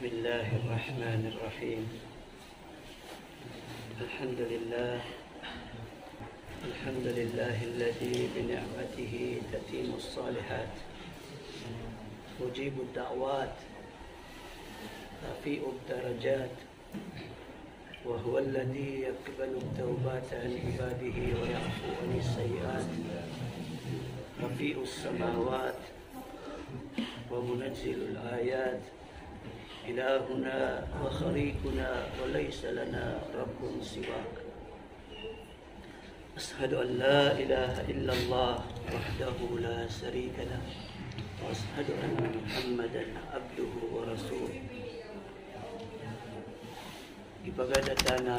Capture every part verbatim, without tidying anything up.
بسم الله الرحمن الرحيم. الحمد لله. الحمد لله الذي بنعمته تتم الصالحات، مجيب الدعوات، رفيع الدرجات، وهو الذي يقبل التوبات عن عباده ويعفو عن السيئات، رفيع السماوات ومنزل الآيات، إلهنا وخالقنا وليس لنا رب سواك. أشهد أن لا إله إلا الله وحده لا شريك له، وأشهد أن محمدا عبده ورسوله. Ipagadatan a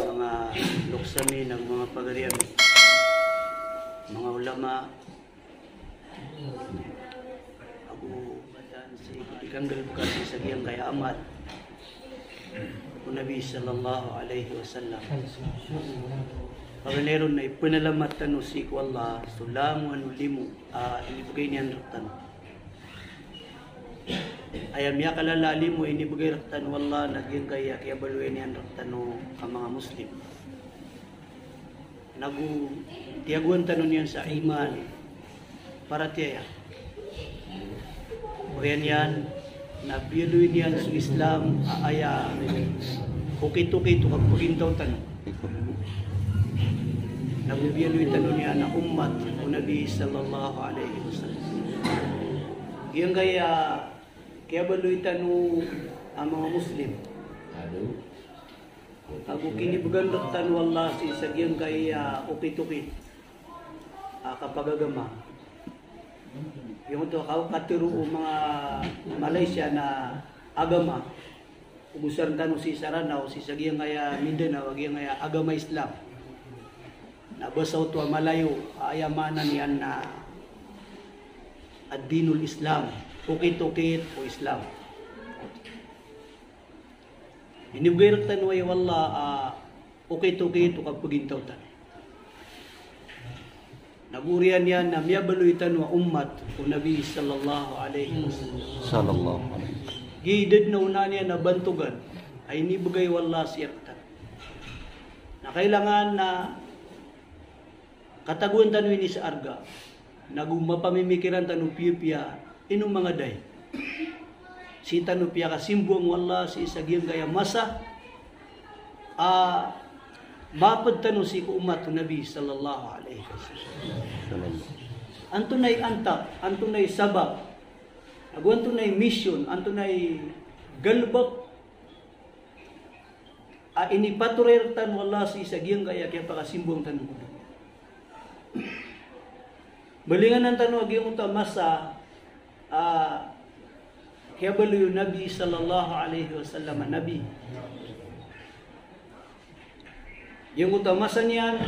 manga loks ami, na manga pagari ami, manga ulama, ago batan sii ko di kanggalbk sii sa giyangkaya amal o Nabi sallallahu alaihi wasallam. Paganay ron na ipanalamat tano sii ko Allah so langowan o limo a inibgay niyan rktano. Aya miyakalala a limo a inibgay rktano o Allah na giyangkaya kiyabaloy niyan rktano a manga Muslim. Nago tiyagoan tano niyan sa iman, paratiyaya. Oriyan iyan na biyaloy niyan so Islam a aya okit-okit o kapagintaw tano. Nago biyaloy tano niyan a ummat o Nabi sallallahu alaihi wasallam. Giyangkaya kiyabaloy tano a manga Muslim. Ago kinibgan rktano o Allah sii sa giyangkaya okit-okit a kapagagama. Giyoto a katharo o manga Malaysia na agama. Ogosan tano sii sa Ranaw, sii sa giyangkaya Mindanao, a giyangkaya agama Islam. Na basa oto a Malayo, aya maana niyan na ad-dinul Islam, okit-okit o Islam. Inibgay rktano aya o Allah a okit-okit o kapagintaw tano. Nago oriyan iyan na miyabaloy tano a ummat o Nabi sallallahu alaihi wasallam. Sallallahu alaihi wasallam. Giya da dn a onaan iyan a bantogan a inibgay o Allah sii rktano. Na kailangan na katagoan tano ini sa arga, nago mapamimikiran tano piyapiya ino manga day. Sii tano piyakasimbowang o Allah sii sa giyangkaya masa a mapd tano sii ko ummat o Nabi sallallahu alaihi wasallam. Antonaa i antak, antonaa i sabap, ago antonaa i mission, antonaa i galbk a inipatoray rktano o Allah sii sa giyangkaya kiyapakasimbowang tano ko doniya. Balingan tano a giyangkoto a masa a kiyabaloy o Nabi sallallahu alaihi wasallam a nabi. Giyangkoto a masa niyan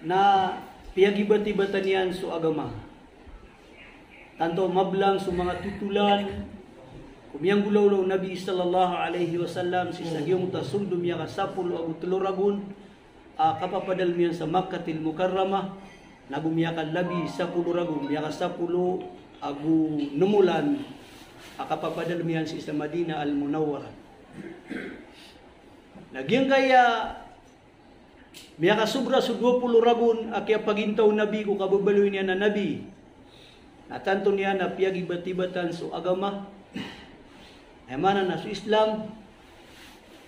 na piyagibat-ibatan iyan so agama. Tanto mablang so manga totolan ko miyanggolawla o Nabi sallallahu alaihi wasallam sii sa giyangkoto a sold o miyakasapolo ago tlo ragon a kapapadalm iyan sa Makkatil Mukarramah, nago miyakalabi sapolo ragon, miyakasapolo ago nem olan a kapapadalm iyan sii sa Madinah Al-Munawwarah. Na giyangkaya miyakasobra so dowa polo ragon a kiyapagintaw o Nabi ko kababaloy niyan a nabi, na tanto niyan na piyagibat-ibatan so agama, aya maana na so Islam.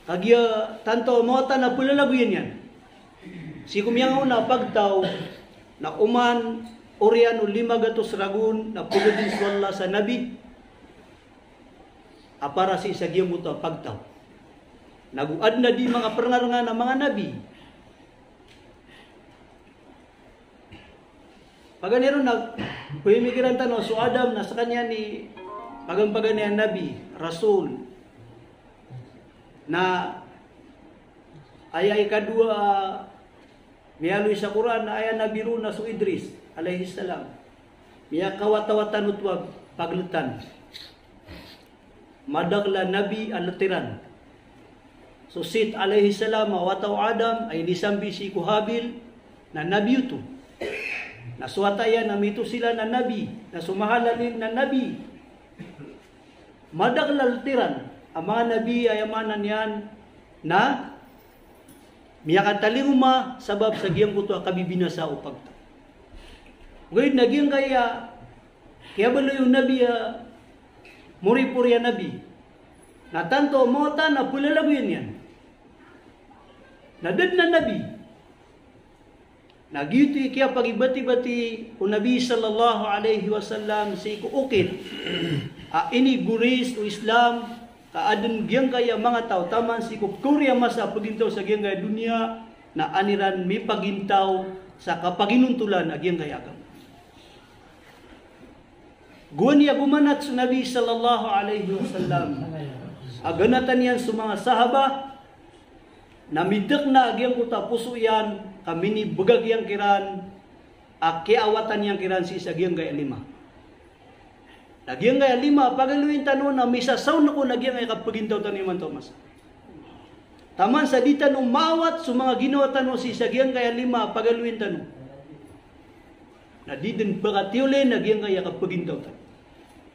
Kagiya tanto a mawatan a plalagoyan iyan. Sii ko miyangaona a pagtaw na oman oriyan o lima gatos ragon na pagdn so Allah sa nabi a para sii sa giyangkoto a pagtaw. Nago adn a di manga prngarngan a manga nabi. Paganay ron na pemikiran tano so Adam na skaniyan i paganpaganay a nabi, rasul. Na aya ikadowa a miyaaloy sa Qur'an na aya nabi ron na so Idris alayhis salam. Miyakawatawatan oto a pagltan. Madakl a nabi a ltiran. So Seth alayhis salam a wata o Adam a inisambi sii ko Habil na nabi oto. Na so wata iyan na mitosila na nabi, na so mahalalin na nabi. Madakl a ltiran a manga nabi, aya maana niyan na miyakatalingoma sabap sa giyangkoto a kabibinasa o pagtaw. Ogaid na giyangkaya kiyabaloy o nabi a moripori a nabi na tanto a mawatan a plalagoyan iyan. Na da dn a nabi. Na giyoto i kiyapagibatibati o Nabi sallallahu alaihi wasallam sii ko okit a inigoris o Islam, ka adn giyangkaya manga taw taman sii ko pkhaori a masa a pagintaw sa giyangkaya doniya, na an iran mipagintaw sa kapaginontolan a giyangkaya agama. Gowani a gomanat so Nabi sallallahu alaihi wasallam a ganatan iyan so manga sahaba, na midakna a giyangkoto a poso iyan ka minibgag iyan kiran a kiyaawatan iyan kiran sii sa giyangkaya lima. Na giyangkaya lima a pagaloyin tano na misasawn ko na giyangkaya kapagintaw tano imanto a masa. Taman sa di tano maawat so manga ginawa tano sii sa giyangkaya lima a pagaloyin tano, na di dn pakatiyolin a giyangkaya kapagintaw tano.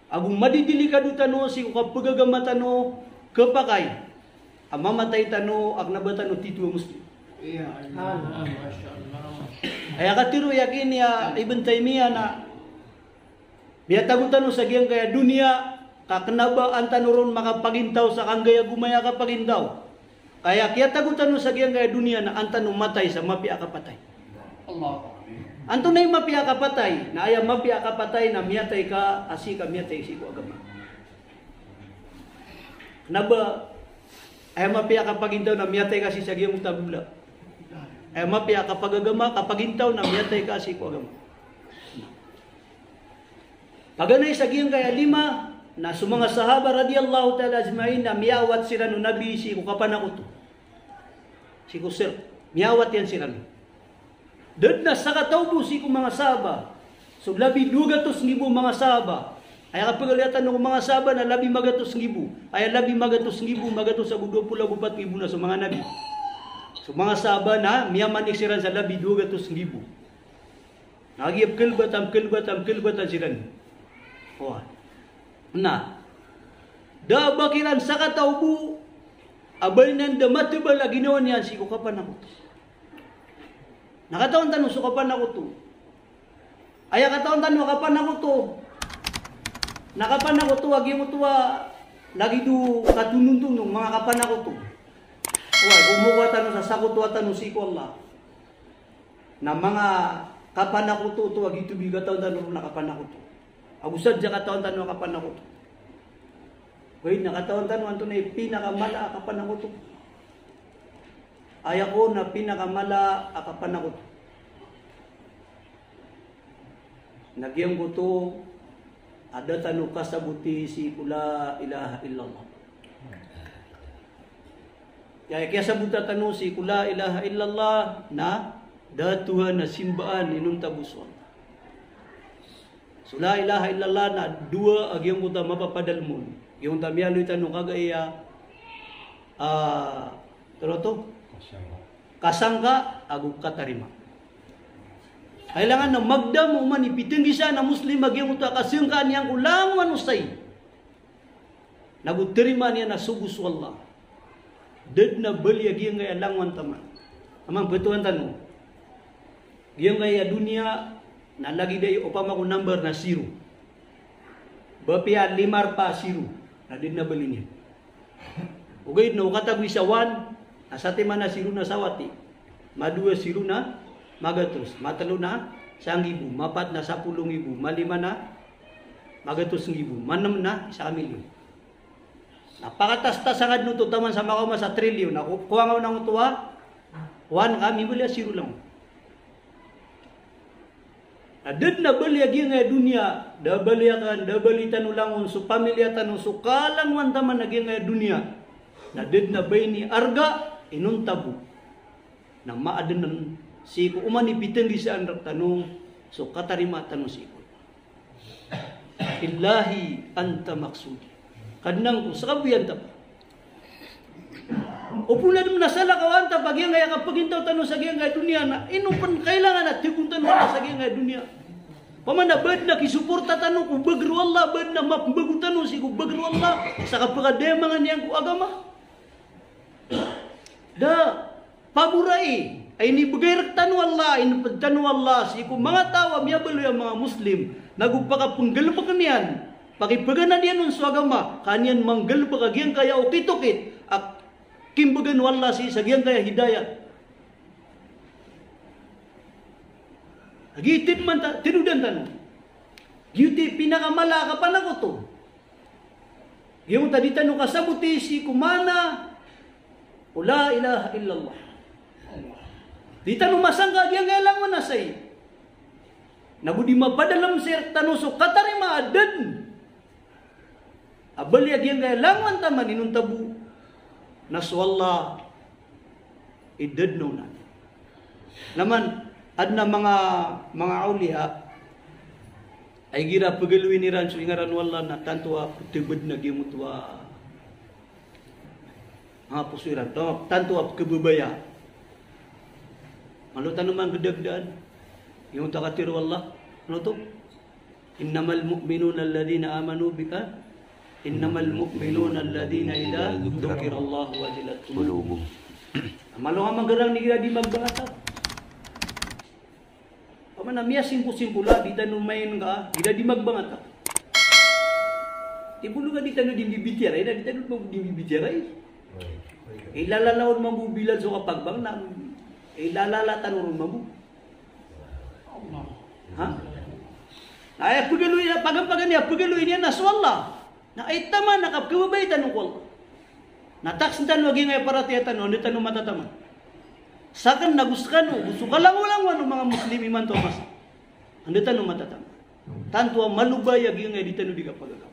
Ago madidilikado tano sii ko kapagagama tano, khapakay a mamatay tano a kna ba tano titho a Muslim. Iya, Allah. Masha Allah. Aya katharo iyan kini a Ibn Taymiyyah na miyatago tano sa giyangkaya doniya, ka kna ba an tano ron makapagintaw sa kanggay a gomaya kapagintaw. Kaya kiyatago tano sa giyangkaya doniya na an tano matay sa mapiya a kapatay. Allah. Antonaa i mapiya a kapatay? Na aya mapiya a kapatay na miyatay ka a sii ka miyatay sii ko agama. Kna ba aya mapiya a kapagintaw na miyatay ka sii sa giyangkoto a bola. Aya mapiya a kapagagama, kapagintaw na miyatay ka sii ko agama. Paganay sa giyangkaya lima, na so manga sahaba radiyallahu ta'ala ajma'in na miyaawat siran o Nabi sii ko kapanakoto. Sii ko sirk. Miyaawat iyan siran. Da dn a sakataw bo sii ko manga sahaba so labi dowa gatos nggibo a manga sahaba. Aya kapagaloya tano ko manga sahaba na labi magatos nggibo. Aya labi magatos nggibo, magatos ago dowa polo ago pat nggibo na so manga nabi. So manga sahaba na miyamanik siran sa labi dowa gatos nggibo. Na kagiya pkhalbatan, pkhalbatan, pkhalbatan siran. Oway. Na da a ba kiran sakataw bo a ba inan da matbal a ginawa niyan sii ko kapanakoto. Na katawan tano so kapanakoto. Aya katawan tano a kapanakoto, na kapanakoto a giyoto a lagid o katonontonong, manga kapanakoto. Oway, komokowa tano sa sakotowa tano sii ko Allah. Na manga kapanakoto oto a giyoto bo i katawan tano ron a kapanakoto. Ago sadn sa katawan tano a kapanakoto. Ogaid na katawan tano antonaa i pinakamala a kapanakoto. Aya kon a pinakamala a kapanakoto na giyangkoto a da tano kasaboti sii ko la ilaha illallah. Aya kiyasabota tano sii ko la ilaha illallah na da a Tuhan a simbaan inonta bo so Allah. So la ilaha illallah na dowa a giyangkoto a mapapadalem on. Giyangkoto a miyaaloy tano kagiya, ah, tero oto? Kasangka ago katarima. Kailangan na magdam o oman i pitenggisaan a Muslim a giyangkoto a kasangkaan iyan ko langowan o sai. Nago tarimaan iyan a sogo so Allah. Da dn a bali a giyangkaya langowan taman. Aman petowan tano. Giyangkaya doniya na lagid aya opama ko number na zero. Ba piya lima rpa a zero. Na da dn a bali niyan. Ogaid na o katago isa one, na satiman a zero na sawati. Madowa zero na magatos. Matelo na sanggibo. Mapat na sapolo nggibo. Malima na magatos nggibo. Manem na isa ka milyon. Na pakatastas angka dn oto taman sa makaoma sa trilyon. Na ko-, kowa nga on angkoto a one ka mibali a zero langon. Na da dn a bali a giyangkaya doniya, da a bali akn, da a bali tano langon, so pamilya tano, so kalangowan taman a giyangkaya doniya. Na da dn a ba ini arga inonta bo. Na maadn sii ko oman i pitenggisaan rktano so katarima tano sii ko. Ilahi anta maqsudi. Kadnan ko, ska bo iyan ta ba. O pn adn a salakaw a antap a giyangkaya kapagintaw tano sa giyangkaya doniya na ino pn kailangan a tagon tano sa giyangkaya doniya. Opama na ba adn a kisuporta tano ko bagr o Allah, ba adn a mapmbago tano sii ko bagr o Allah sa kapakadayamangan iyan ko agama. Da, paborai a inibgay rktano o Allah, inipd tano o Allah sii ko manga taw a miyabaloy a manga Muslim, nago pakapnggalbkn iyan, pakipaganad iyan on so agama, ka an iyan manggalbk a giyangkaya okit-okit a kimbgan o Allah sii sa giyangkaya hidayat. Lagid i tindg man ta-, tindgan tano. Giyoto i pinakamala a kapanakoto. Giyoto a di tano kasaboti sii ko maana o la ilaha illallah. Di tano masangka a giyangkaya langowan a sai. Nago di mapadalm sii rktano so katarima a da dn a bali a giyangkaya langowan taman inonta bo na so Allah i da dn a onan. Na man, adn a manga, manga awliya a igira pgaloyin iran so ingaran o Allah na tanto a ptbd na giyoto a manga poso iran, tanto a pkhababaya. Malo tano man gdagdaan. Giyoto a katharo o Allah. Ano oto? Innamal mu'minuna alladhina amanu bi, ah? Innamal mu'minuna alladhina idha dhukirallahu wajilat qulubuhum. Malo nga manggarang igira di magbangat a. Opama na miyasimpol-simpol a, di tano main ka, igira di magbangat a. Di bolo ka di tano di mbibitiyarai, di tano di mbibitiyarai. Ilalala on mambo bilal so kapagbang na, ilalala tano ron mambo. Ha? Na aya pagaloy, pagampagan iyan, pagaloy niyan na so Allah. Na aya taman a kapkhababaya tano ko Allah. Na taksn tano a giyangkaya paratiyaya tano, anda tano matataman. Sakn na go skano, go so kalangolangowan o manga Muslim imanto a masa. Anda tano matataman. Tanto a malobay a giyangkaya di tano di kapagagap.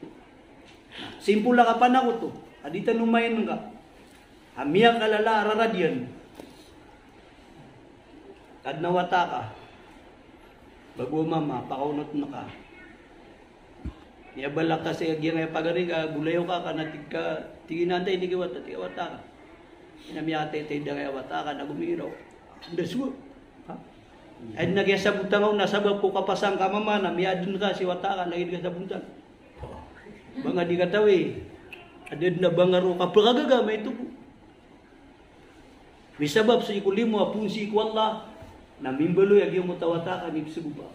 Simpol a kapanakoto a di tano main ka a miyakalala a rarad iyan. Ka adn a wata ka, bago a mama, pakaonotn ka. Miyabalak ka sii giyangkaya pagari ka, golayo ka, ka na tig ka, tig iyan a antaa i tig a wata, tig a wata ka. Na miyataytay dn angkaya wata ka, na gomiraw. Anda so, ha? Adn a kiyasabotang on na sabap ko kapasang ka mama na miyadn ka sii wata ka, lagid ka sabotang. Ba nga di katawi a da dn a bangar o kapakagaga maito bo. Misabap sii ko limo a poon sii ko Allah, na mimbaloy a giyoto a wata ka mipsgopa.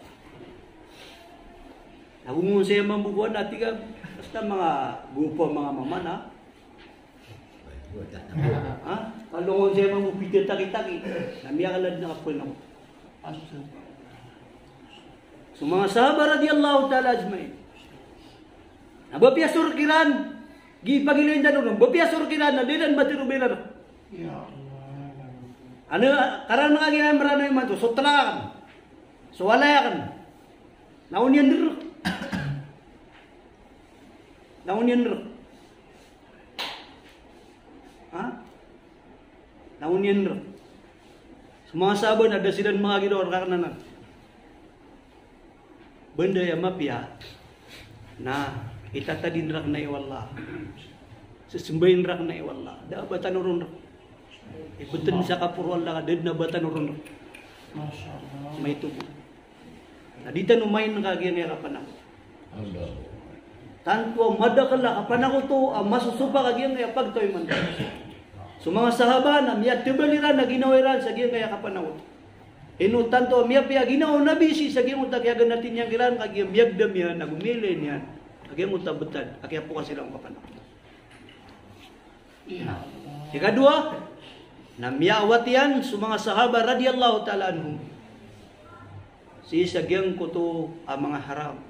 Na gomonsaya mambo ko ana, tig a, basta manga gopa manga mama na. Ha? Kalongon saya mambo pita taki-taki. Na miyakalad na kapal na ko. So manga sahaba radiyallahu ta'ala ajma'in. Na ba piyasorok iran, gi pagilayin tano ron, ba piyasorok iran, na da iran matero ba iran. Ya Allah. Ano, karang na kagiya Mranaw imanto, so tlak akn. So walay akn. Na on iyan rk. Na on iyan rk. Ha? Na on iyan rk. So manga sahaba na da siran manga giraw rk akn anan. Banda aya mapiya na itatadin rakn aya o Allah. Sesembayin rakn aya o Allah. Da a ba tano ron rk. Ibtn sa kaporo o Allah ka da dn a ba tano ron rk. Masha Allah. Maito bo. Na di tano main ka giyangkaya kapanakoto. Tanto a madakl a kapanakoto a masosopak a giyangkaya pagtaw imanto. So manga sahaba na miyatebal iran a ginawa iran sa giyangkaya kapanakoto. Ino tanto a miyapiya a ginawa o Nabi sii sa giyangkoto a kiyaganati niyan kiran, ka giya miyagdam iyan, ago miyailay niyan a giyangkoto a btad a kiyapokas iran ko kapanakoto. Ikadowa, na miyaawat iyan so manga sahaba radiyallahu ta'ala anhum sii sa giyangkoto a manga haram.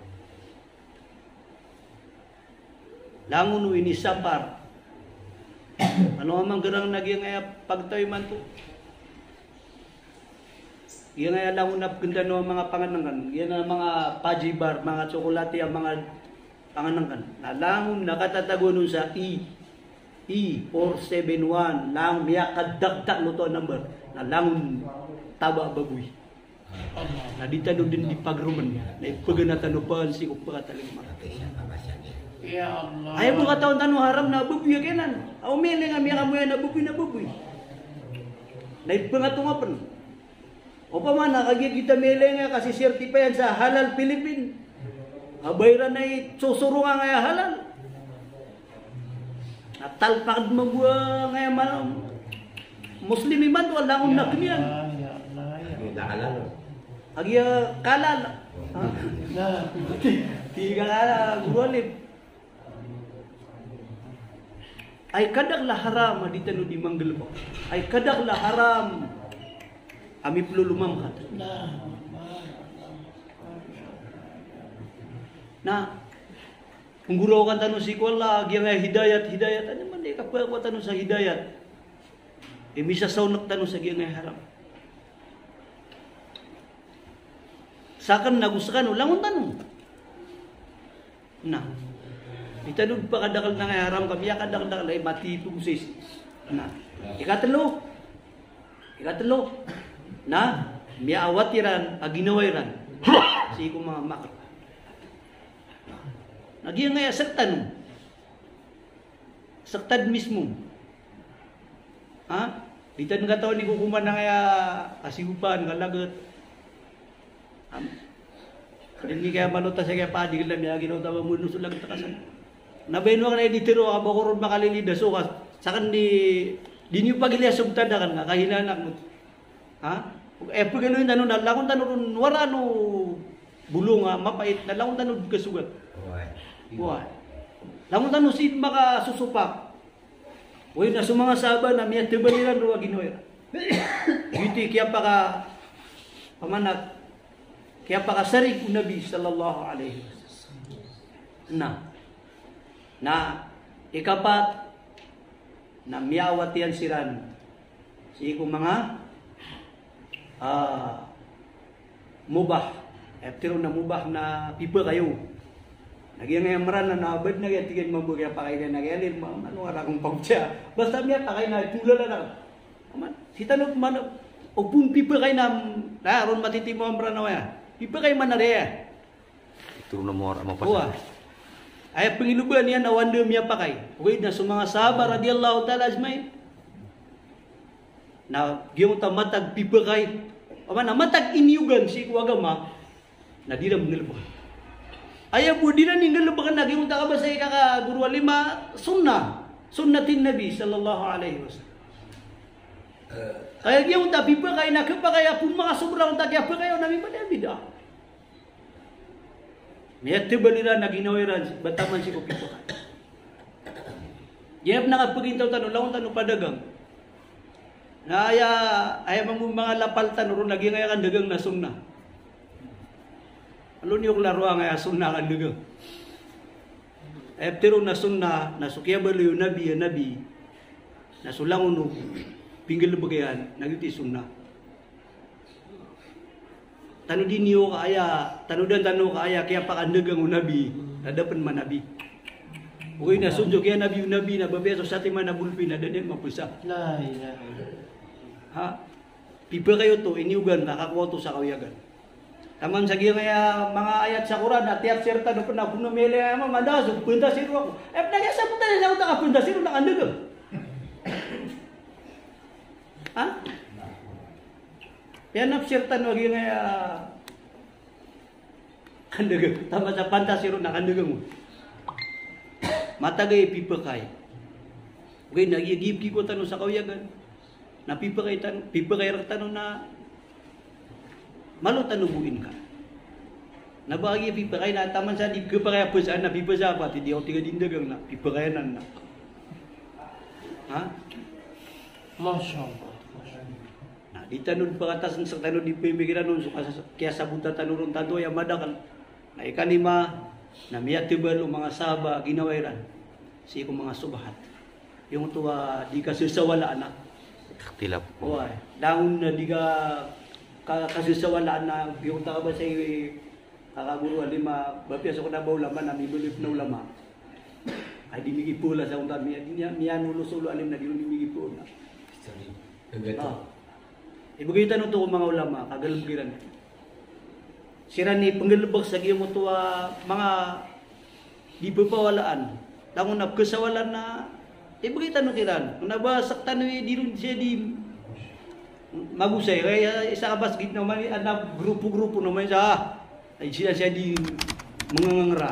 Langon o inisapar. Ano a manggarang na giyangkaya pagtaw imanto? Giyangkaya langon a pkn tano a manga pangnngkn, giyangkaya manga Fudgy Bar, manga tsokolati a manga pangnngkn. Na langon a katatagoan on sa E, E four seven one, langon miyakadakdak oto a number. Na langon taba a baboy. Na di tano dn di pagromn, na ipagana tano pn sii ko pkatalingoma. Aya bo katawan tano haram na baboy a kiyanan. Aw, miyailay nga miyakamoyan a baboy na baboy. Na ipangatonga pn. Opama na kagiya kita miyailay nga kasi-certify iyan sa Halal Philippine. Aba iran na isosorongan nga aya halal. Na talpak dn mambo a nga aya ma-, Muslim imanto a langon na kn iyan. Kagiya kalal. Tig ka kalal, Guru Alim. Ay kadakl a haram a di tano di manggalbk. Ay kadakl a haram a miplolomamkat. Na pnggoraokan tano sii ko Allah giyangkaya hidayat, hidayat. Anda man i kapakakowa tano sa hidayat i misasawnk tano sa giyangkaya haram? Sakn ago skano, langon tano. Na di tano pakadakl na nga aya haram ka miyakadakldakl a mati i pagosay sii. Na ikatlo, ikatlo na miyaawat iran a ginawa iran sii ko manga makr. Na giyangkaya sktano. Sktad mismo. Ha? Di tano katawan i kokoman angkaya kasigopan, kalaget. Am, di ngka aya malotas sa kiyapadi kla miyaginaw tano a mono so laget a kasan. Na ba ino akn a di tero a ba ko ron makalilid a so kas. Sakn di, di niyo pagilaya so btad akn nga kahinaan akn. Ha? Eh, pagaloyin tano na langon tano ron waraan o bolong a mapait na langon tano di kasogat. Oway. Oway. Langon tano sii makasosopak. Oway, na so manga sahaba na miyatebal iran ron a ginawa iran. Giyoto i kiyapaka, pamanat, kiyapakasarig o Nabi sallallahu alaihi wasallam. Na, na ikapat, na miyaawat iyan siran sii ko manga, ah, mubah. Aya ptharoon a mubah na pipakayo. Na giyangkaya Mranaw na ba dn a giya tig iyan mambo kiyapakay niyan a giya lima, ano, wala akong pagtiya. Basta miyapakay na tulalan na. Aman, sii tano man, opama pipakay na, na ron matitimo a Mranaw aya. Pipakay man a riya. Ito na mo, mapasa. Oway. Aya pngiloba niyan a o anda miyapakay. Ogaid na so manga sahaba radiyallahu ta'ala ajma'in na giyoto a matag pipakay, opama na matag iniyogan sii ko agama, na di iran nggalbkn. Aya bo di iran nggalbkn na giyoto a kabasa i kaka Guru Alim a sunnah, sunnatin Nabi sallallahu alaihi wasallam. Kaya giyoto a pipakay na khapakay a pmakasobra onta kiyapakay on na mimbaling a bid'ah. Miyatebal iran a ginawa iran ba taman sii ko pipakay. Giya pn a kapagintaw tano, langon tano padagang. Na aya, aya mambo manga lapal tano ron a giyangkaya kandagang na sunnah. Alo niyo klaro angkaya sunnah a kandagang. Aya ptharoon a sunnah na so kiyabaloy o Nabi a Nabi, na so langon o pinggalbk iyan na giyoto i sunnah. Tanodan iyo ka aya, tanodan tano ka aya kiyapakandagang o Nabi, na da pn manabi. Ogaid na so dn so kiyanabi o Nabi na ba apiya so satiman a bolpi na da niyan mapasa. La ilaha illallah. Ha? Pipakay oto, iniyogan, na kakowa oto sa kawiyagan. Taman sa giyangkaya manga ayat sa Qur'an na tiyafsir tano pn a kono miyailay a manga manda so pntasiro ako. Eh, pn a giya sabota niyan sa oto ka pntasiro na kandagang. Ha? Piyanafsir tano a giyangkaya kandagang. Taman sa pntasiro na kandagang. Matag a pipakay. Ogaid na giya giyangkai kowa tano sa kawiyagan. Na pipakay tano, pipakay rktano na malo tano bo ingka. Na ba giya pipakay na taman sa di khapakay a pasaan na pipasa, pati di ako tig a di ndagang na pipakay anan na. Ha? Masha Allah. Na di tano di pakatasn sktano di pemikiran on so kas-, kiyasabota tano ron tanto aya madakl. Na ikalima, na miyatebal o manga sahaba a ginawa iran sii ko manga subhat. Giyoto a di kasesawalaan a. Ikhtilaf. Oway. Langon na di ka, ka, kasesawalaan a giyoto a kabasa i kaka Guru Alim a ba apiya so kna ba ulama na mibaloy pn a ulama. Ay di migipola sa onta miya, di niya, miyanolos o Alim na di ron di migipola. Sorry. Ah. Ibgay tano oto ko manga ulama, kagalbk iran. Siran i pnggalbk sa giyoto a manga Di pepawalaan. Langon a pekesawalaan na ibegay tano kiran. Kena ba sektano i di ron siya di magosay. Kaya isa ka basgit na mani, ana grupo-grupo na mani sa. Ay siya siya di mengengera.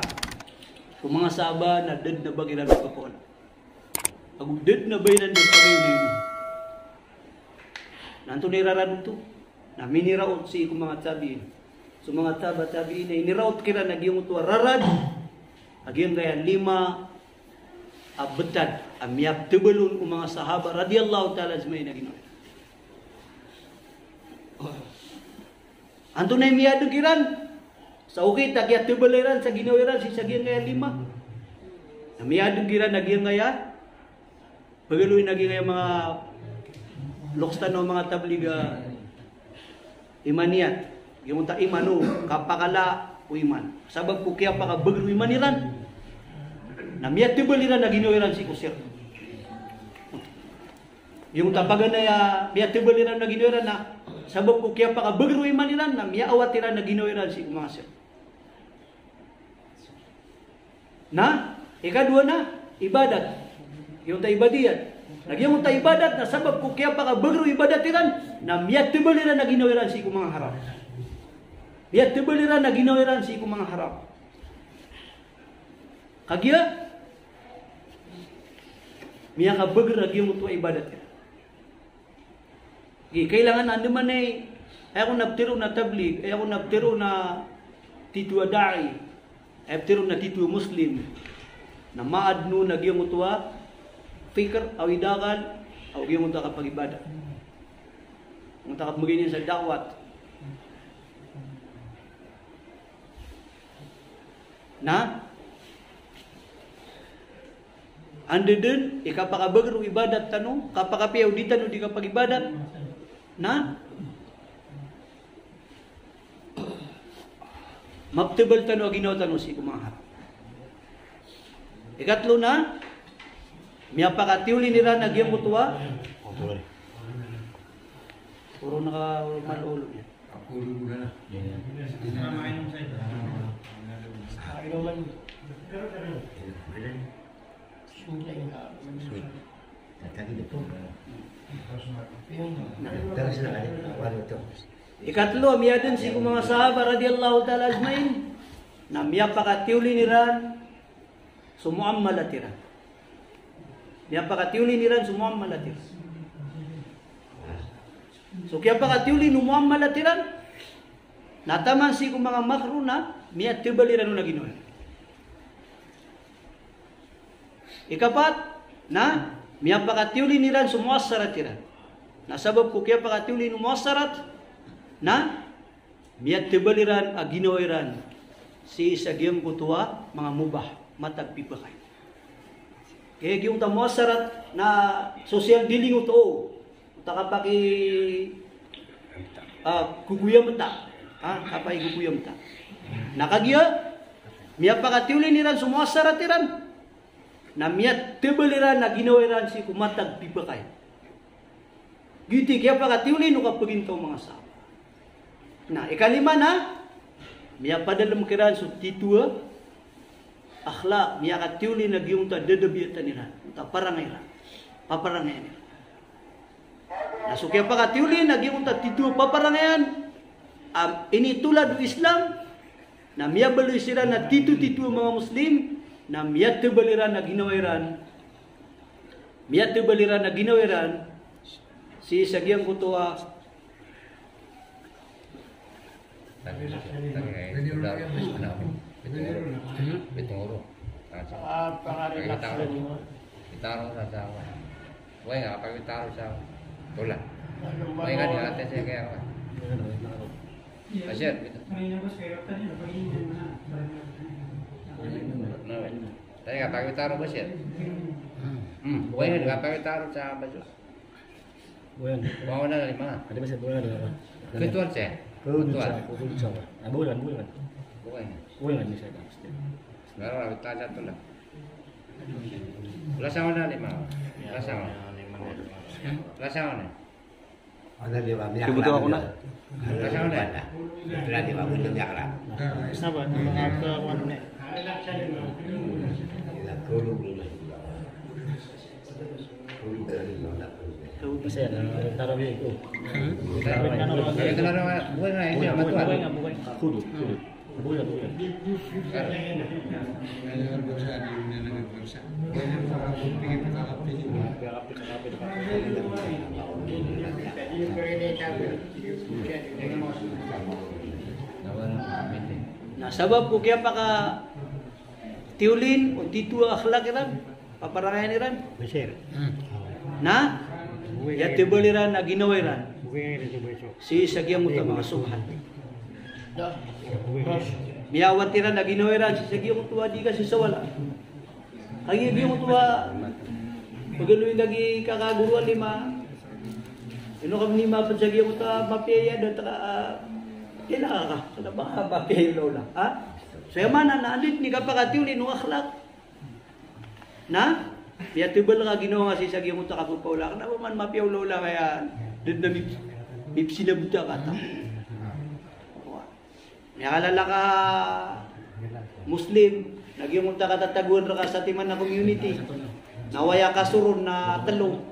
Ko manga sahaba na da den a ba kiran pepawala. Ago da den a ba iran di pagayon ini. Na antonaa i rarad oto? Na miniraot sii ko manga tabi'in. So manga taba tabi'in na iniraot kiran a giyangkoto a rarad a giyangkaya lima a betad a miyatebel on o manga sahaba radiyallahu ta'ala ajma'in a ginawa iran. Antonaa i miyadeg iran sa okit a kiyatebel iran sa ginawa iran sii sa giyangkaya lima? Na miyadeg iran a giyangkaya pagaloy na giyangkaya manga loks tano a manga tablig a imaniyat. Giyangkoto a iman o kapakala o iman. Sabap ko kiyapakabeger o iman iran na miyatebel iran a ginawa iran sii ko shirk. Giyangkoto a paganay a miyatebel iran a ginawa iran na sabap ko kiyapakabeger o iman iran na miyaawat iran a ginawa iran sii ko manga shirk. Na ikadowa na ibadat. Giyangkoto a ibadiyat. Na giyangkoto a ibadat na sabap ko kiyapakabeger o ibadat iran na miyatebel iran a ginawa iran sii ko manga haram. Miyatebel iran a ginawa iran sii ko manga haram. Kagiya miyakabeger a giyangkoto a ibadat iran. Gi, kailangan andamanaya, aya ko na petero na tablig, aya ko na petero na tito a da'i, aya petero na tito a Muslim, na maadn on a giyangkoto a fikr, aw idakal, aw giyangkoto a kapagibada. Giyangkoto a kapemegay niyan sa da'wat. Na anda den i kapakabeger o ibadat tano, kapakapiya o di tano di kapagibadat, na mapetebel tano a ginawa tano sii ko manga haram. Ikatlo na miyapakatiyolin iran a giyangkoto a, poro na ka, olo, olo niyan. Ikatlo a miyaden sii ko manga sahaba radiyallahu ta'ala ajma'in na miyapakatiyolin iran so muamalat iran. Miyapakatiyolin iran so muamalat iran. So kiyapakatiyolin o muamalat iran na taman sii ko manga makruh na miyatebel iran on a ginawa iran. Ikapat na miyapakatiyolin iran so muassarat iran. Na sabap ko kiyapakatiyolin o muassarat na miyatebel iran a ginawa iran sii sa giyangkoto a manga mubah, matag pipakay. Kaya giyangkoto a muassarat na social dealing oto, o ta kapaki, ah, kukuya mata. Ah, kapaki kukuya mata. Na kagiya miyapakatiyolin iran so muassarat iran na miyatebel iran a ginawa iran sii ko matag pipakay. Giyoto i kiyapakatiyolin o kapagintaw o manga sahaba. Na ikalima na miyapadalem kiran so tito a akhlaq, miyakatiyolin a giyangkoto a dadabiyatan iran, ta parangay iran, paparangayan iran. Na so kiyapakatiyolin a giyangkoto a tito a paparangayan a initolad o Islam, na miyabaloy siran a tito-tito a manga Muslim, na miyatebel iran a ginawa iran, miyatebel iran a ginawa iran sii sa giyangkoto a Tanya, kapakitaro ba siya? Hmm, buhay na, kapakitaro sa baso. Buhay na. Buhay na lima. Ada ba siya buhay na? Ketua siya? Ketua. Ketua. Ah, buhay na, buhay na. Buhay na. Buhay na, siya. Laro, kita satu lah. Lasaw na lima. Lasaw. Lasaw na. Kibuto ako na. Sabi, mga ka-, ano na. Na sabap ko kiyapakatiyolin o tito a akhlaq iran, paparangayan iran. Na miyatebal iran a ginawa iran sii sa giyangkoto a manga subhat. Miyawat iran a ginawa iran sii sa giyangkoto a di kasasawala. Kagiya giyangkoto a pagaloy lagi kakagoro a lima. Ino ka mnima pn sa giyangkoto a mapiya i adat ka, ah, ina ka, kna ba mapiya i olaola, ha? So aya maana na anda dn i kapakatiyolin o akhlaq. Na miyatebal ka ginawa nga sii sa giyangkoto a kapepawala, kna ba man mapiya i olaola ka aya da dn a mip-, mipsinabota ka taw. Miyakalala ka Muslim, na giyangkoto a katatagoan rka sa satiman a community, na aya kasoron na telo.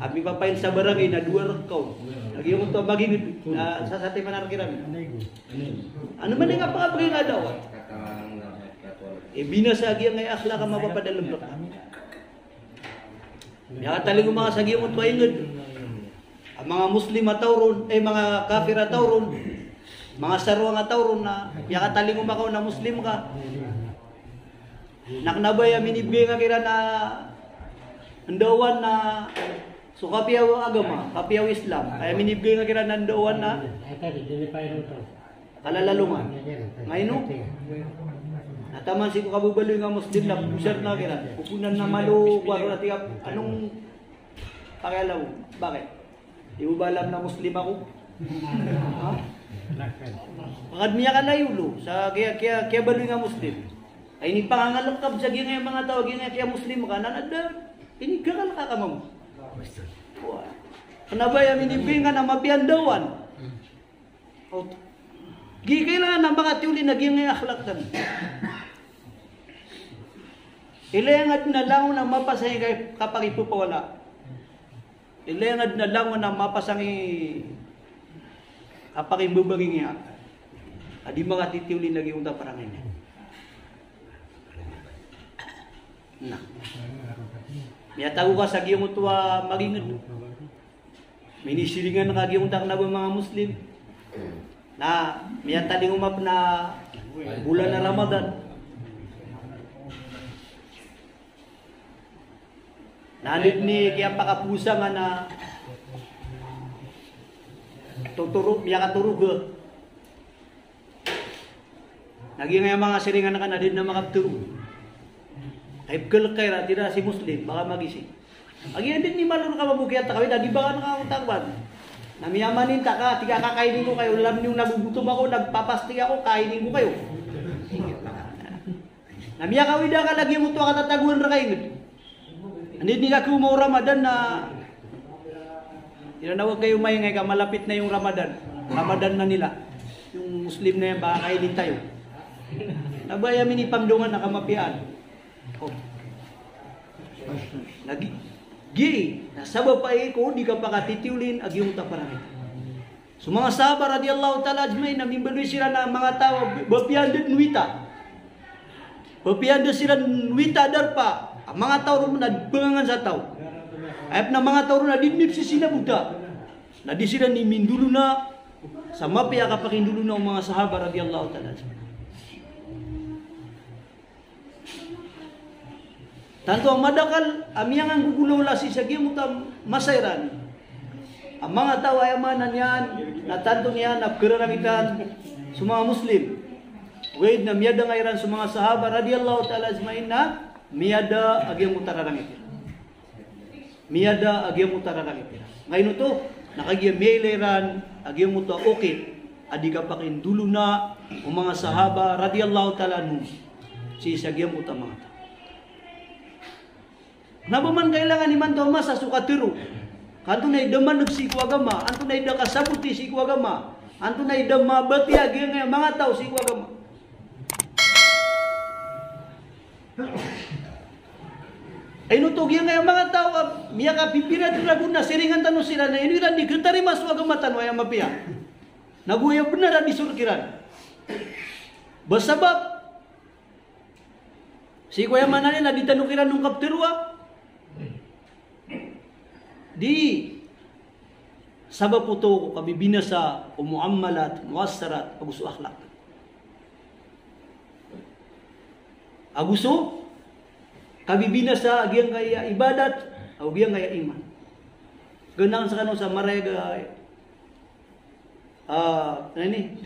Abi papail sa barangay na dowa rk kaon. Na giyangkoto a magingd na sa satiman a rk iran. Ano man i kapakapagay nga dawa? Ibinasa giyangkai a akhlaq a mapapadalm rka. Miyakatalingoma ka sa giyangkoto a ingd a manga Muslim a taw ron, eh, manga kafir a taw ron, manga sarwang a taw ron na miyakatalingoma ka on a Muslim ka. Na kna ba aya minibgay nga kiran a ndaowan na so kapiya o agama, kapiya o Islam. Aya minibgay nga kiran a ndaowan na kalalalongan. Nga ino? Na taman sii ko kababaloy nga Muslim na bosar na kiran. Kokonan na malo, kowan na tig a, anong pakialam mo? Bakit? Di mo ba alam na Muslim ako? Ha? Pangad miyakalayo lo sa kiya, kiya, kiyabaloy nga Muslim. Ay, inipangangalkab sa giyangkaya manga taw a giyangkaya kiya-Muslim ka, na da, inigangalka ka mambo. Wa. Kna ba aya minibgay nga na mapiya a ndaowan. Ot. Gii kailangan a makatiyolin a giyangkaya akhlaq tano. Ilaya nga dn a langon a mapasang i kapakipepawala. Ilaya nga dn a langon a mapasang i kapakimbebangingiya a di makatitiyolin a giyangkoto a parangay niyan. Na miyatago ka sa giyangkoto a magingd. Minisiringan ka giyangkoto a kna ba manga Muslim. Na miyatalingoma pn a bolan a Ramadan. Na anda dn i kiyapakapowasa nga na totoro, miyakatorog. Na giyangkaya manga siringan ka na di dn a makaptoro. Ay pkhalk ka iran, tira si Muslim, baka magising. Agi anda dn i malo rka mambo kiyatakawi, na di ba ka nakakotangban. Na miyamaninta ka, tig a kakainin ko kayo, alam niyo nagugutom ako, nagpapasting ako, kainin ko kayo. Na miyakawida ka lagid oto a katatagoan rka ingd. Anda dn i kakomaw o Ramadan na inanawag kayo maingay ka malapit na yung Ramadan. Ramadan na nila. Yung Muslim na yan, baka kainin tayo. Na ba aya minipangdongan na kamapiyaan. Oh. Na gi-, gi, na sabap aya ko di kapakatitiyolin a giyangkoto a parangay. So manga sahaba radiyallahu ta'ala ajma'in na mimbaloy siran a manga taw a ba-, ba piyanda dn wita. Ba piyanda siran wita a darpa. A manga taw ron na di pngangan sa taw. Aya pn a manga taw ron na di dn mipsisinabota. Na di siran i mindolona sa mapiya a kapakindolona o manga sahaba radiyallahu ta'ala ajma'in. Tanto a madakl a miyanganggogolawla sii sa giyangkoto a masa iran a manga taw a aya maana niyan na tanto niyan na pkhararangitan so manga Muslim. Ogaid na miyada nga iran so manga sahaba radiyallahu ta'ala ajma'in na miyada a giyangkoto a rarangit iran. Miyada a giyangkoto a rarangit iran. Ngayon oto, na kagiya miyailay ran a giyangkoto a okit a di kapakindolona o manga sahaba radiyallahu ta'ala anhum sii sa giyangkoto a manga taw. Kna ba man kailangan imanto a masa so katharo ka antonaa i da maneg sii ko agama, antonaa i da kasaboti sii ko agama, antonaa i da mabatiya a giyangkaya manga taw sii ko agama. Ino oto giyangkaya manga taw a miyakapipira dn ragon na siringan tano siran na ino iran di khatarima so agama tano a aya mapiya. Nago aya bnar a di sorok iran. Ba sabap sii ko aya maana niyan na di tano kiran on kaptharoa. Di sabap oto ko kabibinasa o muamalat, muasarat, ago so akhlaq. Ago so kabibinasa a giyangkaya ibadat, ago giyangkaya iman. Kna akn skano sa marayag a, ah, ano ini?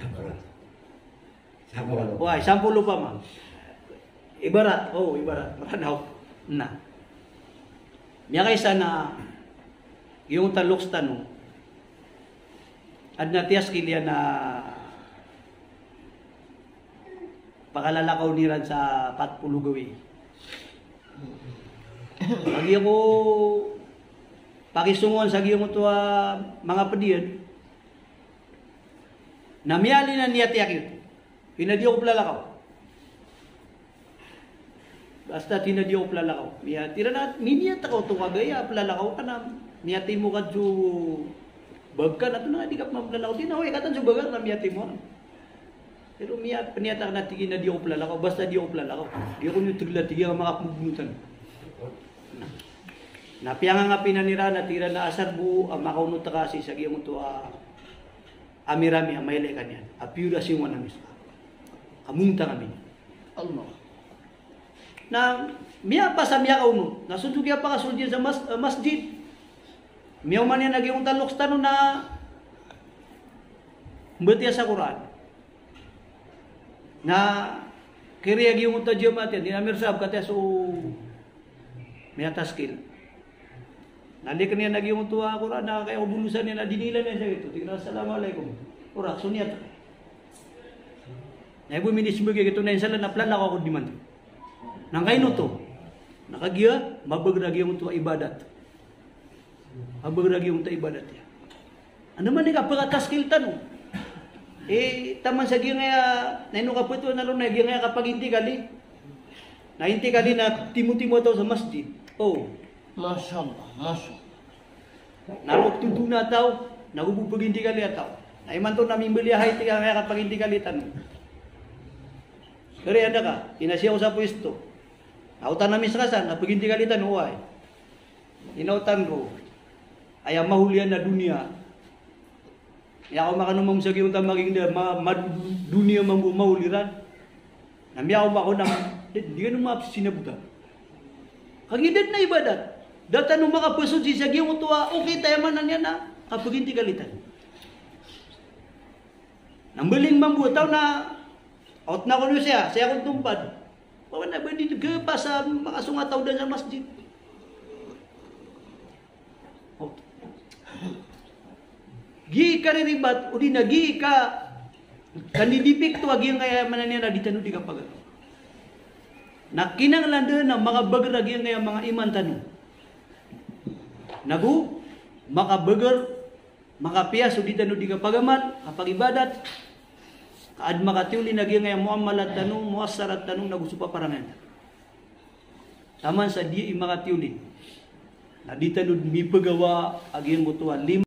Sampolo. Wai, sampolo pman. Ibarat, o, ibarat. Maranaw. Na. Miyakaisa na giyangkoto a loks tano. Adn a tiyaskil iyan a pakalalakaw iran sa pat polo gawii. Kagiya ko pakisongowan sa giyangkoto a manga pd iyan, na miyalin a niyat iyan. Ina di ako plalakaw. Basta ina di ako plalakaw. Miyat iran a, miniyat ako oto ka gaya plalakaw ka na. Miyatimo ka so bag ka na, oto na di ka pman plalakaw. Di na, oy, katan so bag ka na miyatimo. Pero miyat, pniyat akn a tig iyan a di ako plalakaw. Basta di ako plalakaw. Di ako niyo tgla, tig iyan, a makapmbnotan. Na, na piyangangapina iran a tig iran a asar bo a makaonot ka sii sa giyangkoto a ami rami a mailay ka niyan, a piyor a singowan ami ska. Kamontang ami. Allah. Na miyapasa, miyakaonot. Na so dn so kiyapakasold iyan sa mas-, eh, masjid. Miyaoma niyan a giyangkoto a loks tano na mbatiya sa Qur'an. Na kiriya giyangkoto a jamaat iyan, di na mirsab katiya so miyataskil. Na likn iyan a giyangkoto a Qur'an, na kaya ko bolosan iyan a dinila niyan sa gioto. Tig iyan a, "Assalamu alaikum." Orak, so niyat. Na ibo minismbag iyan gioto na insan na plalakaw ako diman. Na angkaino oto? Na kagiya mabagr a giyangkoto a ibadat. Mabagr a giyangkoto a ibadat iyan. Andamanaya i kapakataskil tano. Eh, taman sa giyangkaya, na ino kaptowan ron na giyangkaya kapagintikali. Na intikali na timotimo a taw sa masjid. O. Masha Allah, masha Allah. Na roo tonton a taw, na go bo pagintikali a taw. Na imanto na mimbaloy a hay, tig iyan, giyangkaya kapagintikali tano. Kari anda ka, inasiya ko sa pwesto. Na otan ami ska san, kapagintikali tano, oway. Ino otan roo. Aya maholi iyan na doniya. Miyakaoma kano mambo sa giyangkoto a magingda, ma-, ma-, doniya mambo maholi iran. Na miyakaoma kano na, di, di kano mapsinabota. Kagiya da dn a ibadat. Da tano makapasod sii sa giyangkoto a okit, aya maana niyan na kapagintikali tano. Na mbaling mambo a taw na, oto na ko niyo siya, siya kon tompad. Pawan na ba di dn khapasa makasong a taw dn sa masjid. Gii kariribat, odi na gii ka, kandidipikto a giyangkaya maana niyan a di tano di kapagr. Na kinanglan dn a makabagr a giyangkaya manga iman tano. Nago makabagr, makapiya so di tano di kapagamal, kapagibadat, ka adn makatiyolin a giyangkaya muamalat tano, muasarat tano, nago so paparangayan tano. Taman sa di i makatiyolin. Na di tano mipagawa a giyangkoto a lima